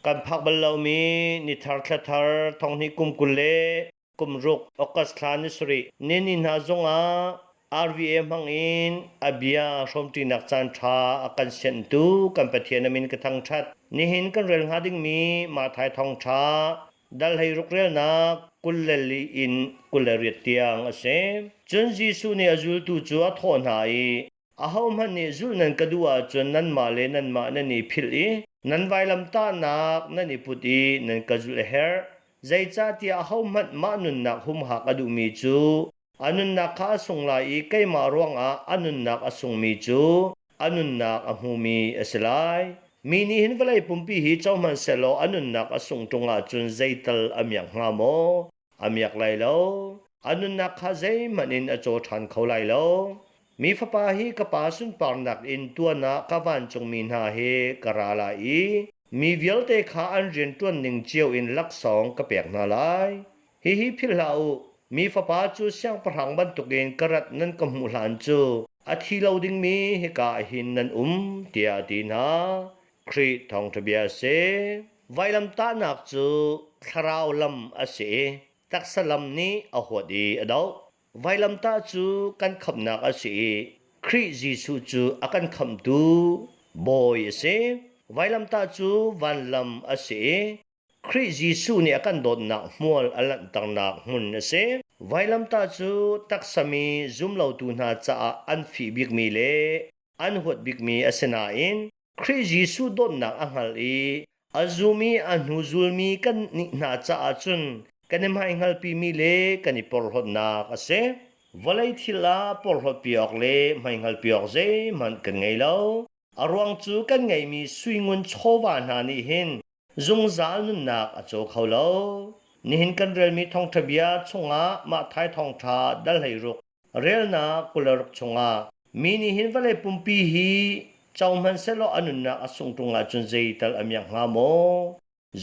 Kan phak bal lomi nithar thlathar thonghnih kum 20 le kum ruk August thla ni sarih ni ni hna zongah RVA hmang in a bia hrawmṭinak caan ṭha a kan sianhtu kan Pathian a min ka thangṭhat. Nihin kan rel hnga dingmi Matthai thawngṭha dal hlei ruk relnak 24 in 28 tiang a si. Cun Jesuh nih a zultu cu a thawh hna i, Ahohmanh nih zulh nan ka duh ahcun nanmah le nanmah nan i philh i nan vailamtahnak nan i put i nan ka zulh a herh. Zeicahtiah ahohmanh mah nunnak humhak a duhmi cu a nunnak kha a sung lai i keimah ruangah a nunnak a sungmi cu a nunnak a hmumi a si lai. Mi nih hin vawlei pumpi hi co hmanh sehlaw a nunnak a sungh ṭung ahcun zeital a miak hnga maw? A miak lai lo. A nunnak kha zeihmanh in a caw ṭhan kho lai lo. Mi Fapa hi ka Pa sunparnak in tuan ah ka vancungmi hna he ka ra lai i mi vialte kha an rianṭuan ning cio in laksawng ka pek hna lai. Hihi philh hlah u, mi Fapa cu siangpahrang bantukin ka rat nan ka hmuh hlan cu a thi lo dingmi hika ah hin nan um, tiah a ti hna. Khrih thawngṭha bia a si. Vailamtahnak cu thlarau lam a si i taksa lam nih a huat i a doh. Vailamtah cu kan khamhnak a si i Khrih Jesuh cu a kan khamhtu Bawi a si. Vailamtah cu vanlam a si i Khrih Jesuh nih a kan dawtnak hmual a lanhternak hmun a si. Vailamtah cu taksami zumlotu hna caah an fih bikmi le an huat bikmi a si nain Khrih Jesuh dawtnak a hngal i a zum i a hnu zulmi kan nih hna caah cun kan i hmaihngalpimi le kan i porhlawtnak a si. Vawlei thil ah porhlawtpi awk le hmaihngalpi awk zeihmanh kan ngei lo. A ruang cu kan ngeihmi suingun chawva hna nih hin zungzal nunnak a caw kho lo. Nihin kan relmi thawngṭha bia chungah mah thai thawngṭha dal 16 Relnak 26 chungah mi nih hin vawlei pumpi hi co hmanhsehlaw a nunnak a sungh ṭung ahcun zeital a miak hnga maw?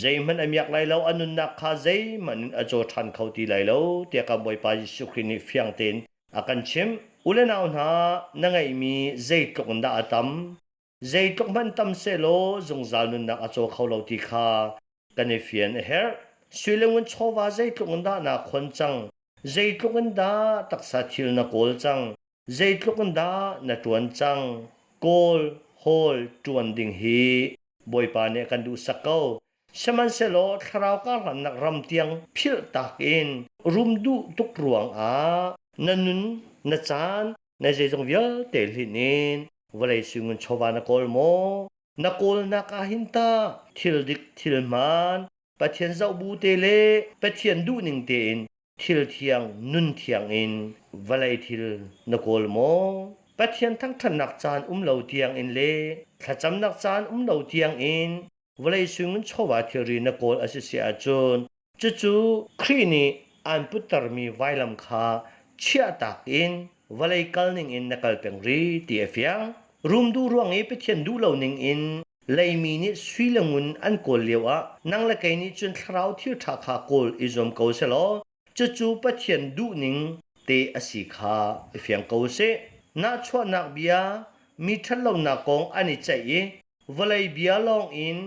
Zeihmanh a miak lai lo, a nunnak kha zeihmanh in a caw ṭhan kho ti lai lo, tiah kan Bawipa Jesuh Khrih nih fiang tein a kan chimh. U le nau hna, na ngeihmi zeitluk in dah a tam? Zeitluk hmanh tam sehlaw zungzal nunnak a caw kho lo ti kha kan i fian a herh. Sui le ngun chawva zeitluk in dah naa khon cang? Zeitluk in dah taksa thil na kawl cang? Zeitluk in dah na ṭuan cang? Kawl, hawl, ṭuan ding hi Bawipa nih a kan duhsak ko. Sihmanhsehlaw thlarau karhlannak ram tiang philhtak in rum duh tuk ruangah na nun, na caan, na zeizong vialte hlinh in vawlei sui ngun chawva na kawl maw? Na kawlnak ah hin tah thil dik thil hmaan Pathian zoh bu te le Pathian duhning tein thil thiang nun thiang in vawlei thil na kawl maw? Pathian thangṭhatnak caan um lo tiang in le thlacamnak caan um lo tiang in vawlei sui chawva thilri na kawl a si si ahcun cucu Khrih nih aan puttermi vailam kha chiahtak in vawlei kal ning in na kal peng rih ti a fiang. Rum duh ruang i Pathian duh lo ning in leimi nih sui le ngun an kawl lioah nang le kei nih cun thlarau thil ṭha kha kawl i zuam ko selaw cucu Pathian duhning te a si kha i fiang ko sih. Nahchuahnak bia, mi ṭhatlonak kong an i ceih i vawlei bia lawng in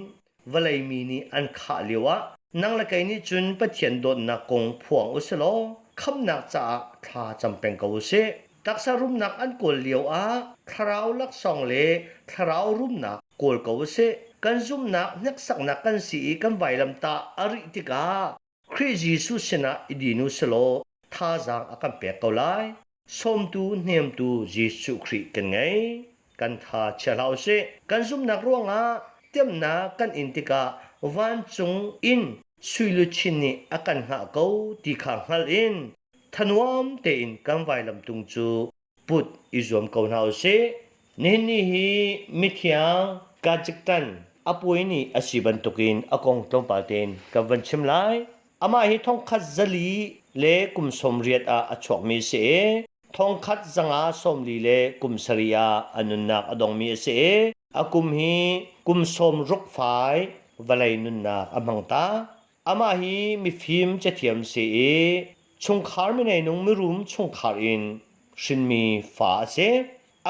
vawlei mi nih an khah lioah nang le kei nih cun Pathian dawtnak kong phuang u sih law khamhnak caah thla cam peng ko u sih. Taksa rumnak an kawl lioah thlarau laksawng le thlarau rumnak kawl ko u sih. Kan zumhnak hneksaknak kan si i kan vailamtah a rih tikah Khrih Jesuh sinah i din u selaw thazaang a kan pek ko lai. Sawmtu hnemtu Jesuh Khrih kan ngei. Kan tha chia hlah u sih. Kan zumhnak ruangah temnak kan in tikah vancung in sui luchin nih a kan hngah ko ti kha hngalh in thanuam tein kan vailamtung cu put i zuam ko hna u sih. Nihin ni hi mithiang Kajiktan a puai ni a si bantukin a kong tlawmpal tein kan van chim lai. Amah hi thongkhat zali le kum 80 ah a chuakmi a si i thongkhat zanga 40 le kum sarih ah a nunnak a dongmi a si i a kum hi kum 60 fai vawlei nunnak a hmang ta. Amah hi mifim cathiam si i chungkhar mineinung mirum chungkhar in hrinmi fa a si.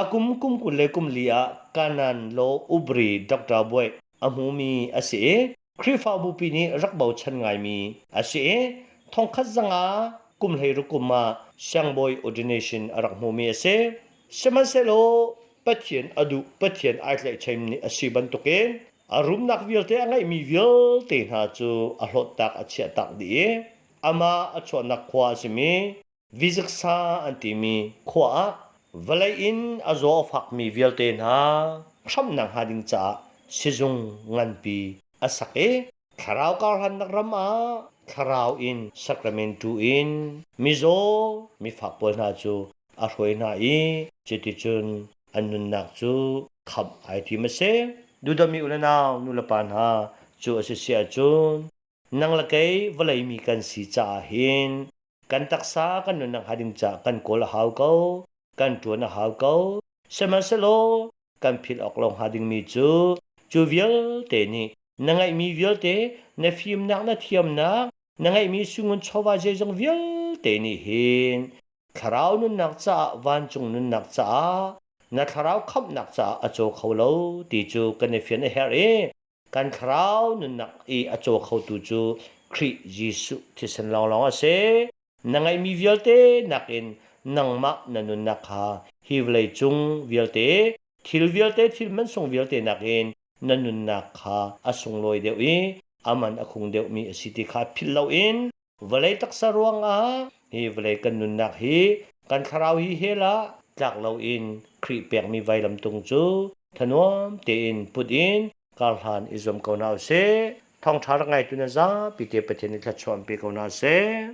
A kum kum 24 ah Kanan Law Ubri Doctor Buai a hmumi a si i. Khrihfabu pi nih rak bochan ngaimi a si i thongkhat zanga kum 16 kum ah siangbawi ordination a rak hmumi a si. Sihmanhsehlaw Pathian a duh Pathian ai tlaihchan ni a si bantukin a rumnak vialte a ngeihmi vialte hna cu a hlawttak a chiahtak dih i amah a chuahnak khua a simi Viziksa an timi khua ah vawlei in a zaw a fakmi vialte hna hramhnak hnga ding caah sizung nganpi a sak i thlarau karhlannak ram ah thlarau in sacrament in mizaw mifak pawl hna cu a hruai hna i cuticun an nunnak cu khamh ai tim a si. Dudami u le nau nu le pa hna cu a si si ahcun nang le kei vawlei mi kan si caah hin kan taksa kan nunnak hnga ding caah kan kawl a hau ko, kan ṭuan a hau ko. Sihmanhsehlaw kan philh awk lo hnga dingmi cu cu vialte nih na ngeihmi vialte na fimnak na thiamnak na ngeihmi sungun chawva zeizong vialte nih hin thlarau nunnak caah vancung nunnak caah na thlarau khamhnak caah a caw kho lo ti cu kan i fian a herh i kan thlarau nunnak i a caw khotu cu Khrih Jesuh thisen lawnglawng a si. Na ngeihmi vialte nakin nangmah na nunnak kha hi vawlei cung vialte thil vialte thil mansung vialte nakin na nunnak kha a sunglawi deuh i a man a khung deuhmi a si ti kha philh loin vawlei taksa ruangah hi vawlei kan nunnak hi kan thlarau hi hell ah tlak loin Khrih pekmi vailamtung cu thanuam tein put in karhlan i zuam ko hna usih. Thawngṭha rak ngaitu na zapi te Pathian nih thluachuah an pe ko hna seh.